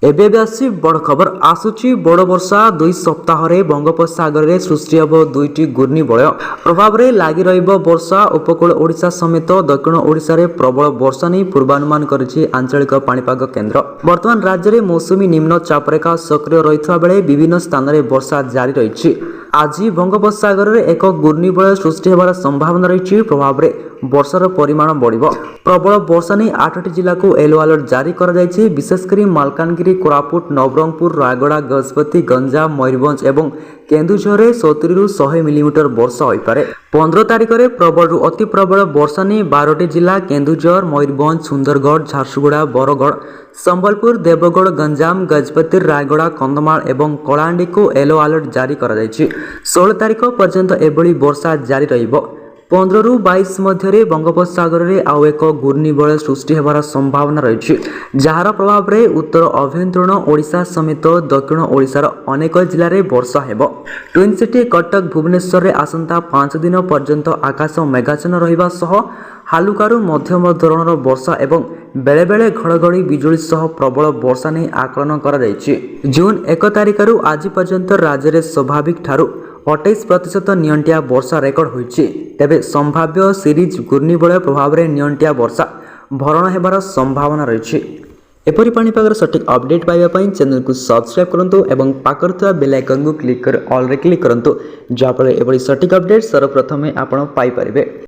ଏବେ ଏବେ ଆସୁଛି ବଡ଼ ଖବର। ଆସୁଛି ବଡ଼ ବର୍ଷା। 2 ସପ୍ତାହରେ ବଙ୍ଗୋପସାଗରରେ ସୃଷ୍ଟି ହେବ ଦୁଇଟି ଘୂର୍ଣ୍ଣିବଳୟ। ପ୍ରଭାବରେ ଲାଗି ରହିବ ବର୍ଷା। ଉପକୂଳ ଓଡ଼ିଶା ସମେତ ଦକ୍ଷିଣ ଓଡ଼ିଶାରେ ପ୍ରବଳ ବର୍ଷା ନେଇ ପୂର୍ବାନୁମାନ କରିଛି ଆଞ୍ଚଳିକ ପାଣିପାଗ କେନ୍ଦ୍ର। ବର୍ତ୍ତମାନ ରାଜ୍ୟରେ ମୌସୁମୀ ନିମ୍ନ ଚାପରେଖା ସକ୍ରିୟ ରହିଥିବା ବେଳେ ବିଭିନ୍ନ ସ୍ଥାନରେ ବର୍ଷା ଜାରି ରହିଛି। ଆଜି ବଙ୍ଗୋପସାଗରରେ ଏକ ଘୂର୍ଣ୍ଣିବଳୟ ସୃଷ୍ଟି ହେବାର ସମ୍ଭାବନା ରହିଛି। ପ୍ରଭାବରେ ବର୍ଷାର ପରିମାଣ ବଢ଼ିବ। ପ୍ରବଳ ବର୍ଷା ନେଇ ଆଠଟି ଜିଲ୍ଲାକୁ ୟେଲୋ ଆଲର୍ଟ ଜାରି କରାଯାଇଛି। ବିଶେଷ କରି ମାଲକାନଗିରି, କୋରାପୁଟ, ନବରଙ୍ଗପୁର, ରାୟଗଡ଼ା, ଗଜପତି, ଗଞ୍ଜାମ, ମୟୂରଭଞ୍ଜ ଏବଂ କେନ୍ଦୁଝରରେ 70ରୁ 100 ମିଲିମିଟର ବର୍ଷା ହୋଇପାରେ। 15 ତାରିଖରେ ପ୍ରବଳରୁ ଅତି ପ୍ରବଳ ବର୍ଷା ନେଇ 12ଟି ଜିଲ୍ଲା କେନ୍ଦୁଝର, ମୟୂରଭଞ୍ଜ, ସୁନ୍ଦରଗଡ଼, ଝାରସୁଗୁଡ଼ା, ବରଗଡ଼, ସମ୍ବଲପୁର, ଦେବଗଡ଼, ଗଞ୍ଜାମ, ଗଜପତି, ରାୟଗଡ଼ା, କନ୍ଧମାଳ ଏବଂ କଳାହାଣ୍ଡିକୁ ୟେଲୋ ଆଲର୍ଟ ଜାରି କରାଯାଇଛି। 16 ତାରିଖ ପର୍ଯ୍ୟନ୍ତ ଏଭଳି ବର୍ଷା ଜାରି ରହିବ। 15ରୁ 22 ମଧ୍ୟରେ ବଙ୍ଗୋପସାଗରରେ ଆଉ ଏକ ଘୂର୍ଣ୍ଣିବଳୟ ସୃଷ୍ଟି ହେବାର ସମ୍ଭାବନା ରହିଛି, ଯାହାର ପ୍ରଭାବରେ ଉତ୍ତର ଆଭ୍ୟନ୍ତରୀଣ ଓଡ଼ିଶା ସମେତ ଦକ୍ଷିଣ ଓଡ଼ିଶାର ଅନେକ ଜିଲ୍ଲାରେ ବର୍ଷା ହେବ। ଟ୍ୱିନ୍ ସିଟି କଟକ, ଭୁବନେଶ୍ୱରରେ ଆସନ୍ତା 5 ଦିନ ପର୍ଯ୍ୟନ୍ତ ଆକାଶ ମେଘାଚ୍ଛନ୍ନ ରହିବା ସହ ହାଲୁକାରୁ ମଧ୍ୟମ ଧରଣର ବର୍ଷା ଏବଂ ବେଳେବେଳେ ଘଡ଼ଘଡ଼ି ବିଜୁଳି ସହ ପ୍ରବଳ ବର୍ଷା ନେଇ ଆକଳନ କରାଯାଇଛି। ଜୁନ୍ 1 ତାରିଖରୁ ଆଜି ପର୍ଯ୍ୟନ୍ତ ରାଜ୍ୟରେ ସ୍ୱାଭାବିକ ଠାରୁ 28% ନିଅଣ୍ଟିଆ ବର୍ଷା ରେକର୍ଡ ହୋଇଛି। ତେବେ ସମ୍ଭାବ୍ୟ ସିରିଜ୍ ଘୂର୍ଣ୍ଣିବଳୟ ପ୍ରଭାବରେ ନିଅଣ୍ଟିଆ ବର୍ଷା ଭରଣ ହେବାର ସମ୍ଭାବନା ରହିଛି। ଏପରି ପାଣିପାଗର ସଠିକ୍ ଅପଡେଟ୍ ପାଇବା ପାଇଁ ଚ୍ୟାନେଲକୁ ସବସ୍କ୍ରାଇବ୍ କରନ୍ତୁ ଏବଂ ପାଖରେ ଥିବା ବେଲ୍ ଆଇକନ୍କୁ କ୍ଲିକ୍ କରି ଅଲ୍ରେ କ୍ଲିକ୍ କରନ୍ତୁ, ଯାହାଫଳରେ ଏଭଳି ସଠିକ୍ ଅପଡେଟ୍ ସର୍ବପ୍ରଥମେ ଆପଣ ପାଇପାରିବେ।